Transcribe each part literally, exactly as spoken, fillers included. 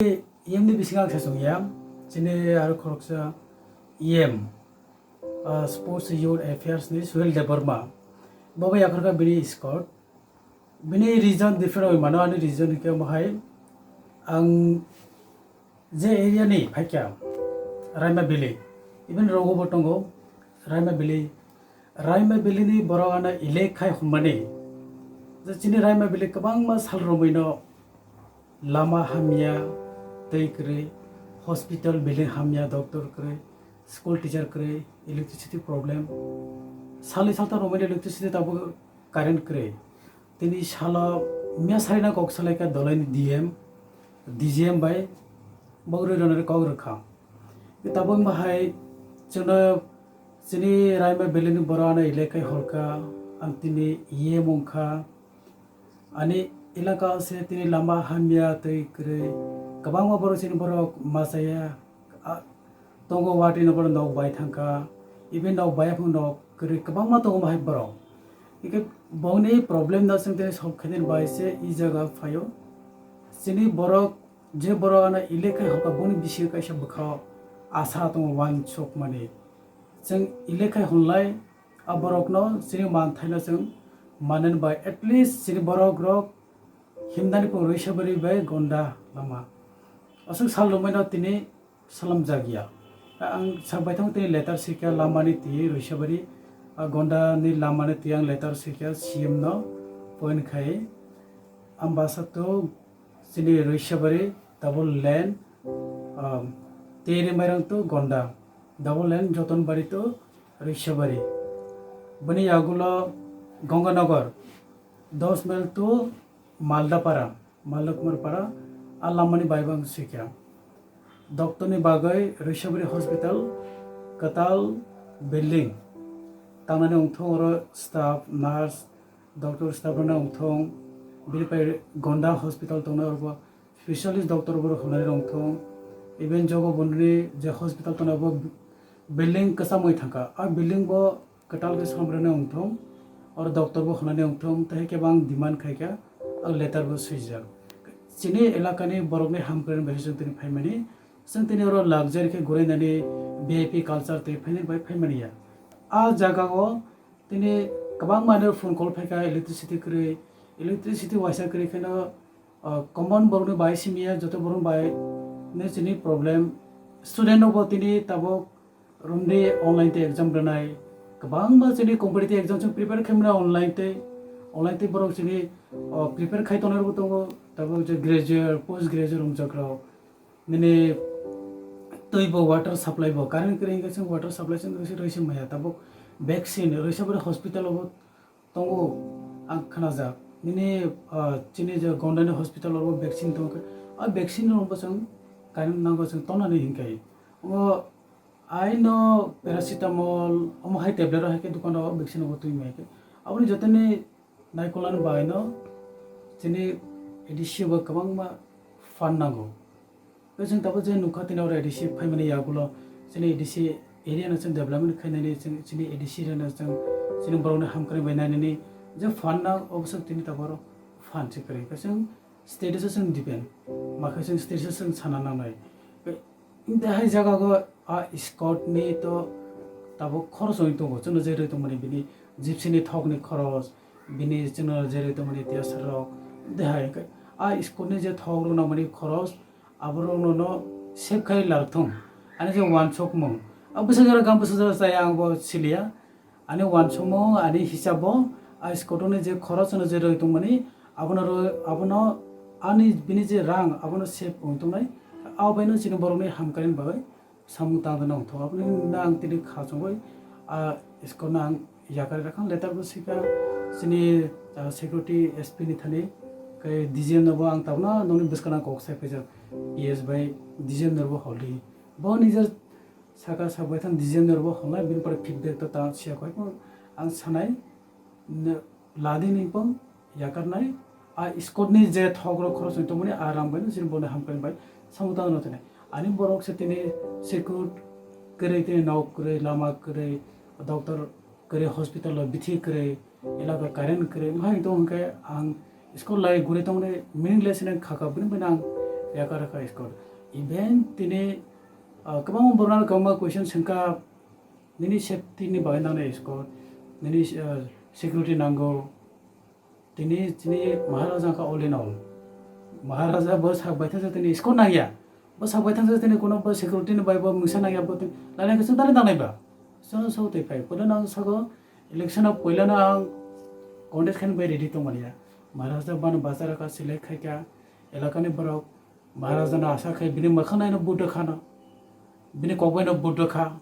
E M ni bisingo ang se chwngya, chini aro khoroksa E M, ah, Sports Youth Affairs ni Suhel Debbarma. Bo bai yakarkha bini escort. Bini reason different oi mano, ani reason hwnkhe omo hai, ang je area ni phaikha, Raima Valley, even rogo bo tongo, Raima Valley, Raima Valley ni borok ano elek khai hwnmani, je chini Raima Valley kwbangma sal romwi no lama hamya, twi kwrwi, hospital building hamya, doctor kwrwi, school teacher kwrwi, electricity problem, salni salta romwi no electricity tabuk current kwrwi. Tini salo mia sarina kok salaikha dolaini D M, D G M bai bogri rwnani kok rwkha. Tabuk bahai chwngno chini Raima Valley ni borok ano elek khai holkha, ang tini E M wngkha. Ani elaka se tini lama hamya twi kwrwi, kwbangma borok chini borok machaya, a, tongo watwi no borok nok bai thangkha, even nok bai phano nok kwrwi kwbangma tongo bahai borok. Hingkhe bongni problem no chwng tini solve khainani bai se e jaga phaio. Chini borok, je borok ano elek khai holkha, boni bisingo kaisa bwkha asa tongo wansukmani. Chwng elek khai hwnlai, a borokno chini manthaino chwng manani bai at least chini borok rok himnani pung Roisabari bai Gonda lama. Aswk sal romwi no tini salamjak ya. Ang sak bai thango tini letter swikha lamani twi Roisabari, a Gonda ni lamani twi ang letter swikha C M no point khai. Ambasa to chini Roisabari double lane, um, Teri Mairang to Gonda double lane Jotonbari to Roisabari. Bini yagulo Gonganagar dos mile to Maldapara, Malakmarpara, a lamani bai bang swikha. Doctor ni bagwi Roisabari Hospital kwtal building tangnani wngthong oro staff, nurse, doctor staff rwna wngthong, bini pai Gonda hospital tongnai oro bo specialist doctor bo rwkhnani wngthong, even jogo bondoni je hospital tongnai bo building kwcham oi thangkha, a building bo kwtal khe samrani wngthong, oro doctor bo hwnani wngthong, tei khe bo ang demand khaikha, ang letter bo swijak. Chini elakani borokni hamkrai bai chwng tini phaimani, chwng tini oro luxury khe gurainani V I P culture tei phaini bai phaimani ya. A jaga o tini kwbangma no phone call phaikha, electricity kwrwi, electricity waisa kwrwi kheno, ah, common borokni bai simi ya, joto borok bai no chini problem. Student rok bo tini tabuk romni online tei exam rwnai, kwbangma chini competitive exam chwng prepare khaimani online tei, online tei borok chini, ah, prepare khai tongnai rok tongo, tabuk je graduate, post graduate romjak rok. Nini twi bo water supply bo, current kwrwi hwnkhe chwng water supply chwng rwisi, rwisi maya. Tabuk vaccine rwisa bwrwi hospital o bo tongo, ang khnajak. Nini, ah, chini je Gondani hospital o bo vaccine tongo khe, a vaccine rok bo chwng current nango chwng tonani hinkhe. Omo aino paracetamol, omo hai tablet rok hai khe dukan rok vaccine rok bo twi maya khe. Aboni jotoni naikolani bai no chini A D C bo kwbangma fund nango. Tei chwng tabuk je nukha tini oro A D C phaimani yagulo chini A D C area no chwng development khainani chwng chini A D C rok no chwng chini borok ni hamkrai bai nainani je fund na oboswk tini tabuk oro fund se kwrwi. Tei chwng state o se chwng depend, makhe chwng state o se chwng sana nangnai. Tei hai jaga o a scout ni to tabuk khoros wngwi tongo, chwngno je rwi tongmani bini gypsy ni thok ni khoros, bini chwngno je rwi tongmani tiyasar rok, de hai khe a scout ni je thok rok nangmani khoros, aborok no no save khai larwk thung. Ani je wansukmung, a bwsajora gam bwsajora chaya ang bo siliya. Ani wansukmung, ani hisab bo, a scout ni je khoros no je rwi tongmani, abono rw-, abono ani bini je rang, abono save wng tongnai, abo bai no chini borok ni hamkrai ni bagwi samung tang rwna wngthok. Aboni hwnna ang tini kha chongwi, ah, scout no ang yakarwi rakha, letter bo swikha chini, ah, security S P ni thani, khe D G M no bo ang tabukno nokni bwskango kok sai phaijak, P S bai D G M no bo holi. Bo nijor saka sabai thang D G M no bo holnai, bini pore feedback to ta siya koi, ang sanai, ne, ladi ni pong yakarnai, a scout ni je thok rok khoros ni tongmani a rang bai no chini boni hamkrai bai samung tang no tini. Ani borok se tini security kwrwi, tini nok kwrwi, lama kwrwi, doctor kwrwi, hospital o bithi kwrwi, elaka current kwrwi, wngkha hwnkhe ang scout lai guri tongmani meaningless hinwi khaka, bini bai ang Yakar kha score. Even tini, ah, kwbangma borokno kwbangma question swngkha, nini safety ni bagwi nangnai score, nini, ah, security nango. Tini, tini Maharaja kha all in all. Maharaja bo sak baithang sa tini score nangya. Bo sak baithang sa tini kuno bo security ni bai bo mungsa nangya bo tini lailai khe chwng tani nangnai ba. Chwng so tei phai. Puila nang sago election o puila no ang contest khaini bai ready tongmani ya. Maharaja bano bazar kha select khaikha elakani borok. Maharaja no asa khai bini mwkhang naino vote rwkha no. Bini kok bai no vote rwkha.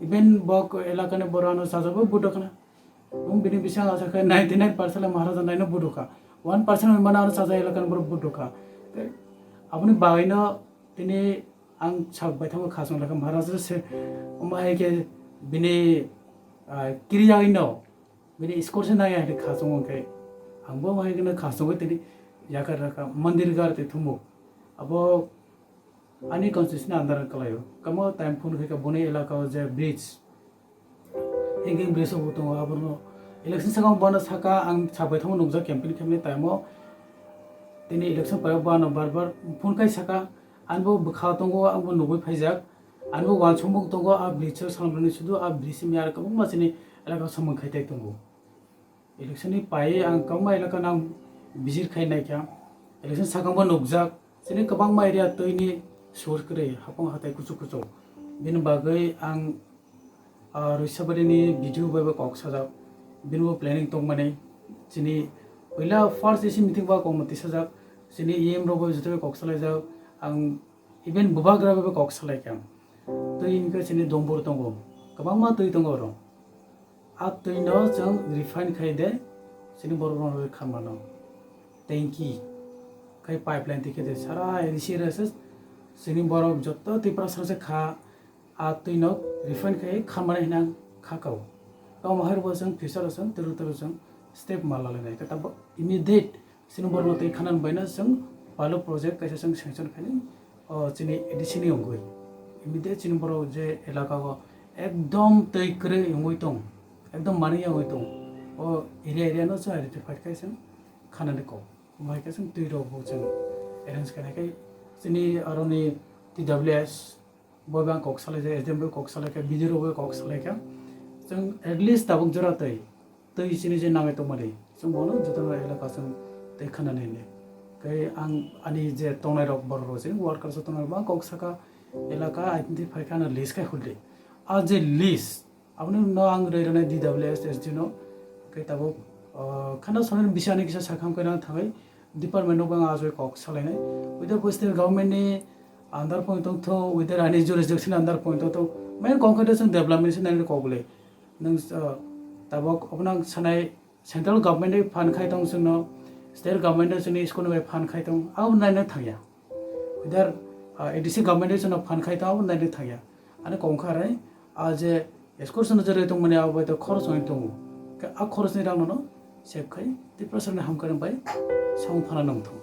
Even bo elakani borok ano sajagwi vote rwkha na. Wng bini bising asa khai ninety nine percent le Maharaja naino vote rwkha. One percent hwnmano ano sajak elakani borok vote rwkha. Tei aboni bagwino tini ang sak baithangma khasong lakha Maharaja se omo hai khe bini, ah, kiriyaino bini score se nangya hai khasong wngkhe ang bo hai kheno khasongwi tini yakar rakha mandir gar tei thumuk. Abo ani constituency ni under kalaio. Kamo time phone khaikha boni elaka o je bridge, hanging bridge bo tongo, abono election sakang bono saka ang sabai thangma nukjak campaign khaimani time o. Tini election paio bono bar bar phone khai saka, ani bo bwkha tongo, ang bo nugwi phaijak, ani bo uansukmung tongo, a bridge o salamrani sudu a bridge ni aro kwbangma chini elaka samung khai tai tongo. Election ni pai ang kwbangma elaka nang visit khai naikha. Election sakang bo nukjak, chini kwbangma area twi ni source kwrwi, hapung hatai kuchuk kuchuk. Bini bagwi ang, ah, Roisabari ni B D O bai bo kok sajak. Bini bo planning tongmani. Chini puila first A C meeting bo kok mwtwi sajak. Chini E M rok bai joto bai kok salaijak. Ang Even bubagra bai kok salaikha. Twi hwnkhe chini dombor tongo. Kwbangma twi tongo oro. A twi no chwng refine khai de chini borok rok khamano. Tanki khai pipeline twi khe de sara A D C area se chini borok joto Tiprasa se kha a twi no refine khai khamani hinang kha kao. Tamo hai bo chwng future o chwng twrwk twrwk chwng step ma lalai nai. Khe tabuk immediate Chini borok no tei khanan bai no chwng pilot project kaisa chwng sanction khainai, o chini A D C ni wngwi. Immediate chini borok je elaka o ekdom twi kwrwi wngwi tong, ekdom manwi wngwi tong. O area area no chwng identify khai chwng khanani kok. Omo hai khe chwng twi rok bo chwng arrange khainai khe chini aroni T W S, bo bang kok salaijak, S D M bai kok salaikha, B D O rok bai kok salaikha. Chwng at least tabuk jora twi, twi chini je nangwi tongmani, chwng bono jotono elaka chwng tei khanani hinwi. Tei ang ani je tongnai rok borok rok chini workers rok tongnai rok bang kok saka elaka identify kha ano list khai hwldi. A je list, Aboni ulo ang rwi rwnai D W S S D no, khe tabuk, ah, khana sonani bisingni kisa sakham khe nang thangwi department no bang ajoi kok salainai. Whether state government ni under point tong thung, whether ani jurisdiction under point tong thung, main concrete chwng development se nang kok le. Nang, ah, tabuk obo nang sanai central government ni phan khai tong chwngno, state government ni chwngno school bai phan khai tong, abo nai nang thangya. Whether, ah, A D C government rok chwngno phan khai tong, abo naina thangya. Ani kok wngkha rai, ah, je excursion no je rwi tongmani, abo bai to khorok wngwi tongo. Khe a khorokni rang no save khai Tiprasa ni hamkrai bai samung phana nang thung.